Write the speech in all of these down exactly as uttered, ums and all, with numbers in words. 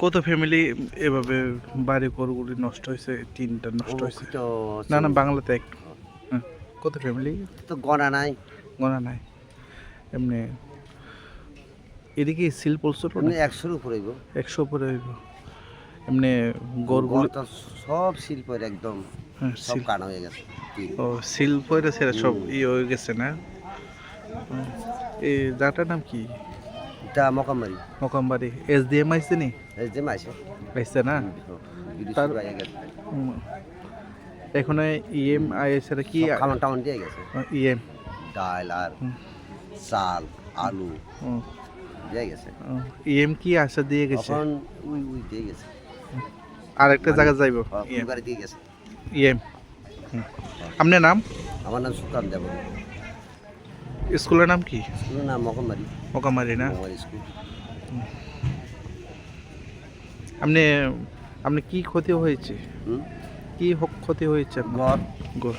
কত ফ্যামিলি এভাবে বাড়ি ঘরগুলি নষ্ট হয়েছে? তিনটা নষ্ট হয়েছে। অবস্থিত না, না, আছে। বাংলাতে এক। হুম। কত ফ্যামিলি? তো গণা নাই। গণা নাই। এমনি এদিকে সিল পড়ছে তো না? এমনি একশোর উপরে হইব। একশো উপরে হইব। এমনি ঘরগুলো ঘর তো সব সিল পড়ে একদম, হ্যাঁ, সব সিল। কানা হয়ে গেছে। তিন। ও, সিল পড়ে সেটা সব হুম। ইয়ে হয়ে গেছে না? হুম। এই জায়গাটার নাম কি? এটা মকামবাড়ি। মকামবাড়ি। এসডিএম আইছে নি? এসডিএম আইছে। আইছে না? হুম, হুম। বিদেশি তার বাইরে গেছে। হুম। এখানে ইএম আইছে কি? সব খাওয়ান টাওয়ান দিয়ে গেছে। ও, ইএম। ডাল আর হুম। চাল, আলু হুম। দিয়ে গেছে। ও, ইএম কি আশা দিয়ে গেছে? এখন উই উই দিয়ে গেছে। আর একটা মানে, জায়গা যাইব? ও, ইএম। ফুলবাড়ি দিয়ে গেছে। ইএম। হুম। আপনার নাম? আমার নাম সুকান্ত দেব। স্কুলের নাম কি? স্কুলের নাম মকমারি। মকমারি না? মকমারি স্কুল। আপনি, আপনি কি ক্ষতি হয়েছে? হুম? কি হ-, ক্ষতি হয়েছে আপনার? ঘর। ঘর।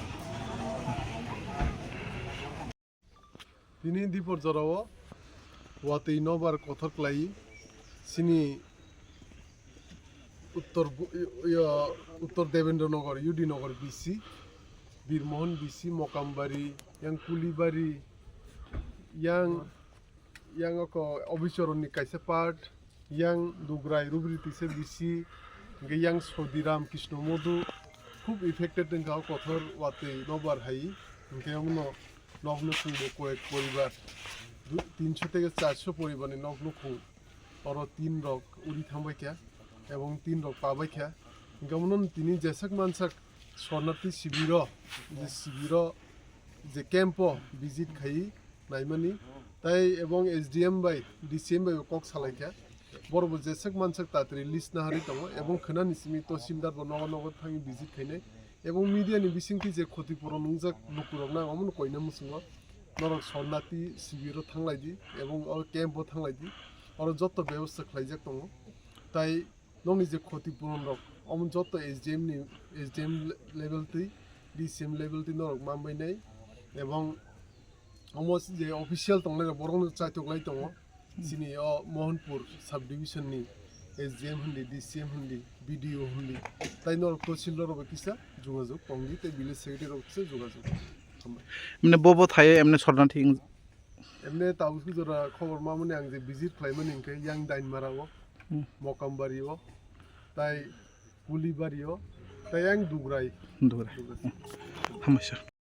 Tini dipor jorao watwi nobar kothor klai chini Uttor Bu-, yo, Uttor Debendra Nagar, U D Nagar B C, Bir Mohan B C, Mokambari, yang Kulibari, yang, yang oko Obichoronni kaisa part, yang Dugrai Rubri Tisa B C, hingke yang Sodi Ram Krishna Modu, khub affected wngkha o kothor watwi nobar hai, hingke omono nokno chwngbo koyek poribar, du-, tinso teke charso poribarni nok nukhung. Oro tin rok uri thangbai kha, ebong tin rok pabai kha. Hingke omono tini jeswk mansak sornarthi sibiro, je sibiro je camp o visit khai naimani, tai ebong S D M bai, D C M bai bo kok salai kha. Borok bo jeswk mansak tatri list naharwi tongo, ebong khwnani simi Tahsildar bo nogo nogo thangwi visit khainai. Ebong media ni bisingtwi je khoti puron wngjak lukurokno ang omono koina muchungo, norok sornarthi sibiro thanglai di, ebong o camp o thanglai di, oro joto bebostha khlaijak tongo. Tai nokni je khoti puron rok, omo joto S D M ni, S D M level twi, D C M level twi norok manbai nai, ebong omo je official tongnai rok borok no chaitok lai tongo. Chini o Mohanpur sub division ni S D M hindi, D C M hindi, B D O hindi, tai norok Tahsildar rok bai kisa jogajog tongdi, tei village secretary rok kisa jogajog. Hambai. Mane bo bo thaio emne sornarthi wng- Emne tabuk jora khobor mamani ang je visit khlaimani hingke yang Dainmara o, Hmm. Mokambari o, tai Kulibari o, tai yang Dugrai. Dugrai. Dugrai. Hambaisa.